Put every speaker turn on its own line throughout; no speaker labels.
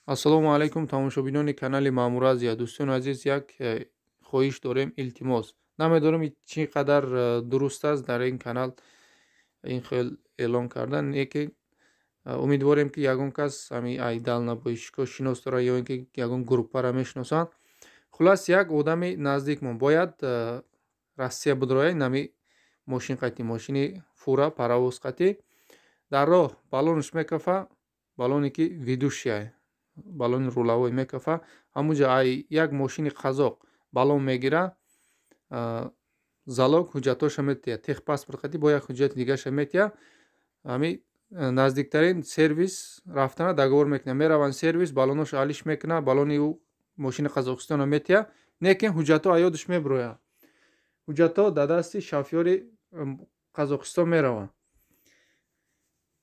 Ассалому алайкум тамошобинони канали Маъмур Азия. Дӯстони азиз, як хоҳиш дорем, илтимос. Намедонам чӣ қадар дуруст аст дар ин канал ин хел эълон кардан, лекин умедворем, ки ягон кас ҳами ай дальнобойщико шинос дорад ё ин ки ягон группаро мешиносанд. Хулас, як одами наздикмон бояд Россия бидрояд, нами мошин қати, мошини фура паровоз қати. Дар роҳ баллонаш мекафа, баллоне ки ведущая, баллони рулавой мекафа. Ҳамунҷа ай як мошини қазоқ баллон мегира, залог ҳуҷҷатҳоша метия, техпаспорт қати бо як ҳуҷҷати дигаша метия. Ҳами наздиктарин сервис рафтана договор мекунад, мераванд сервис, баллоношо алиш мекунад, баллони ӯ мошини Қазоқистонро метия, лекин ҳуҷҷатҳо аёдаш мебирояд. Ҳуҷҷатҳо дар дасти шофёри Қазоқистон мераванд.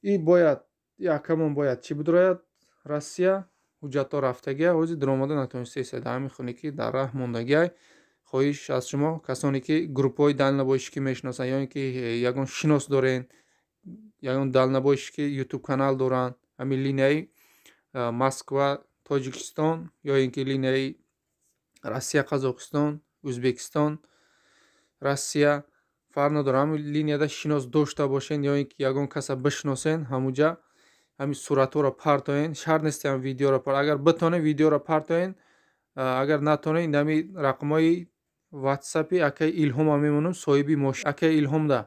И бояд якамон бояд чӣ бидрояд Россия, ҳуҷҷатҳо рафтагия, ҳозир даромада натонистааст. Дар ҳамин хоне ки дар раҳ мондагиай. Хоҳиш аз шумо, касоне ки группаҳои дальнобойщикӣ мешиносанд ё ин ки ягон шинос дорен, ягон дальнобойщики ютуб канал доранд, ҳамин линияи Москва Тоҷикистон ё ин ки линияи Россия Қазоқистон, Ӯзбекистон Россия, фарқ надорад, ҳамин линияда шинос дошта бошен ё ин ки ягон каса бишиносен, ҳамунҷа ҳамин суратҳоро партоен. Шарт нест ҳам видеоро, агар битонед видеоро партоен, агар натонед ҳамин рақамҳои ватсапи акаи Илҳома мемонам, соҳиби мошин акаи Илҳомда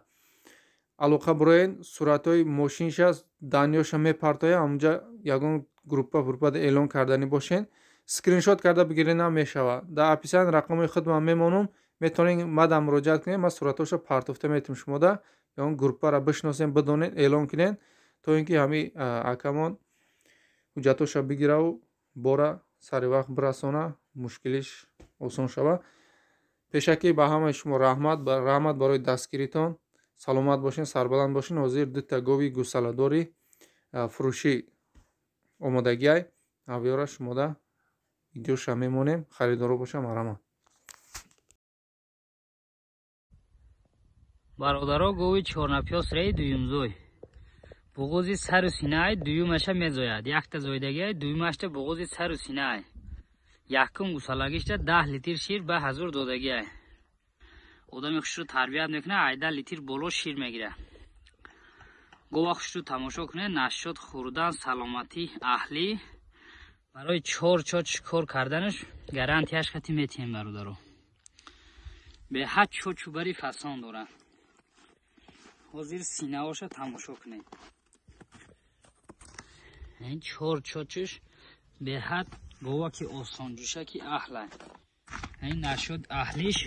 алоқа бироен, суратҳои мошинша данёша мепартояд. Ҳамунҷа ягон группа группада эълон карданӣ бошен, скриншот карда бигирен ҳам мешавад. Дар описание рақамҳои худман мемонам, метавонед мада муроҷиат кунед, ман суратҳоша партофта метавонам шумода. Ягон группаро бишиносен, бидонед, эълон кунед, то ин ки ҳамин акамон ҳуҷҷатҳоша бигираву бора сари вақт бирасона, мушкилиш осон шавад. Пешакӣ ба ҳамаи шумо раҳмат, раҳмат барои дастгиритон. Саломат бошен, сарбаланд бошен. Ҳозир дута гови гӯсаладори фурӯшӣ омодагиай, авёра шумода видеоша мемонем, харидоро боша, марҳамат.
Бародаро, гови чорнапёс реи дуюмзой, буғузи сару синаай дуюмаша мезояд. Якта зоидагиай, дуюмашта буғузи сару синаай. Якум гусалагишта 10 литр шир ба ҳазур додагиай. Одами хушрӯ тарбият мекунад, 18 литр боло шир мегирад. Гова хушрӯ тамошо кунед, нашод хӯрдан, саломатӣ, аҳлӣ. Барои чор чоч кор карданаш гарантияш хати метиҳем, бародаро. Беҳад чочу бари фасон дорад. Ҳозир синаоша тамошо кунед. Ин чор чочиш беҳад гова ки осонҷӯша ки аҳлай. Ин нашод аҳлиш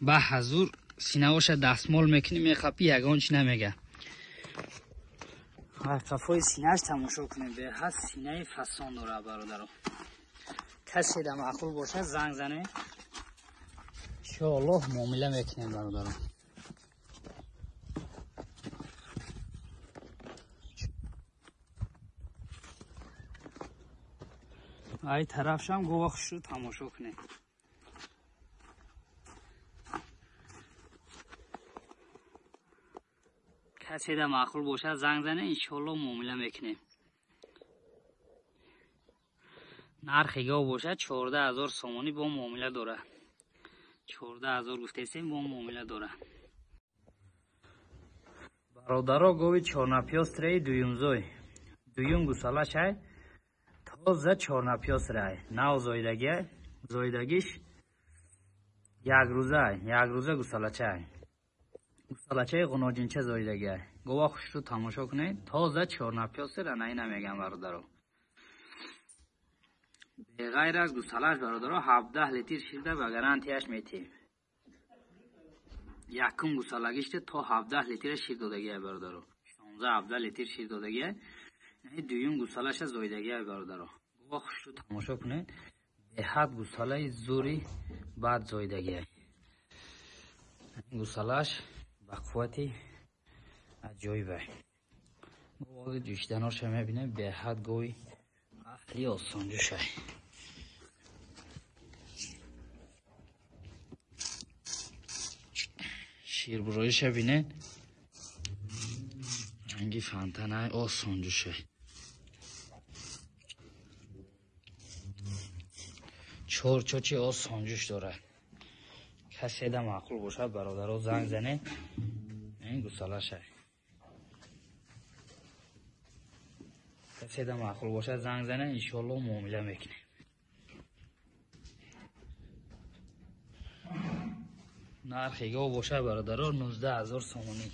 ба ҳазур синаоша дастмол мекунӣ, мехапӣ, ягон чи намега. Қафои синааш тамошо кунед, беҳад синаи фасон дорад, бародаро. Касе да маъқул бошад, занг занед, иншоаллоҳ муомила мекунем, бародаро. Ай тарафшам гова хушрӯ тамошо кунед. Касе да маъқул бошад, занг занед, иншоаллоҳ муомила мекунем. Нархи гов бошад 14 000 сомонӣ, бо муомила дорад. 14 000 гуфтесем, бо муомила дорад. Бародаро, гови чорнапёстраи дуюмзой, дуюм гусалашай, тоза чорнапёсрай, нав зоидагиай, зоидагиш якрӯзай, якрӯза гусалачай, гусалачаи ғуноҷинча зоидагиай. Гова хушрӯ тамошо кунед, тоза чорнапёср анаи намегам, бародаро. Беғайр аз гусалаш, бародаро, 17 литр ширда ба гарантияш метиҳем. Якум гусалагишта то 17 литра шир додагиай, бародаро, 16-17 литр шир додагиай. Дуюм гусалаша зоидагиай, бародаро. Гова хушрӯ тамошо кунед, беҳад гусалаи зури бад зоидагиай. Гусалаш ба қуввати аҷоибай. Гови ҷӯшиданоша мебинем, беҳад гови аҳли осонҷӯшай. Ширбуроиша бинед, ранги фонтанай, осонҷӯшай. Чор чочи осонҷӯш дорад. Касе да маъқул бошад, бародаро, занг зане. Ин гусалаша. Касе да маъқул бошад, занг зане, иншоалло муомила мекунем. Нархи гов бошад, бародаро, 19 000 сомонӣ.